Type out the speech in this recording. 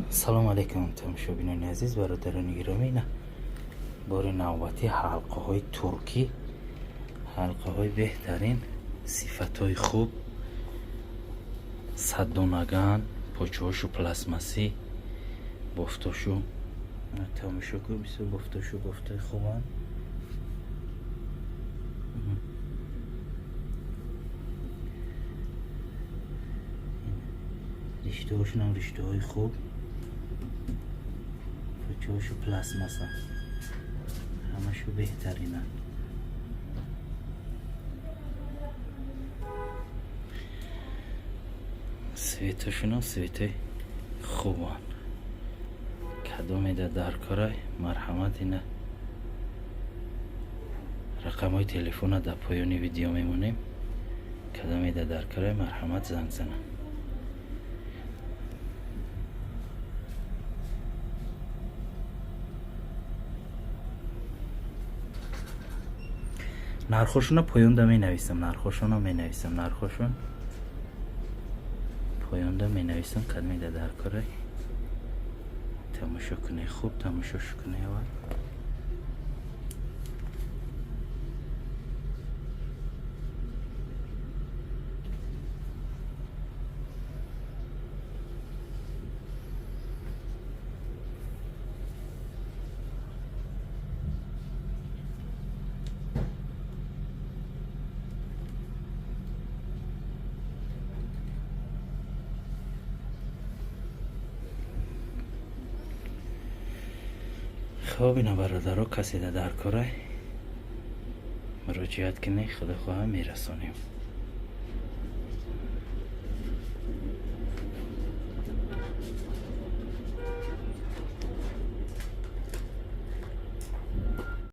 Салому алайкум, тамошобинони азиз, бародарони гиромӣ. Ина бори навбатӣ ҳалқаҳои туркӣ, ҳалқаҳои беҳтарин, сифатҳои хуб, саддонаган, почаҳошу пластмассӣ, бофтошу тамошо кун, бисёр бофтошу бофтои хубанд. Риштаҳошунам риштаҳои хуб, почаҳошу пластмасса, ҳамашу беҳтаринанд. Светошунам светои хубанд. Кадомеда дар корай, марҳамат, ина рақамҳои телефона дар поёни видео мемонем. Кадомеда дар корай, марҳамат, занг занам. Нархошуна поёнда менависам, нархошуна менависам, нархошун поёнда менависам. Кадомеда дар корай, тамошо кунед, хуб тамошош кунед аввал. Хоб, ина бародаро, каседа дар корай, муроҷиат кунед, худо хоҳа, мерасонем.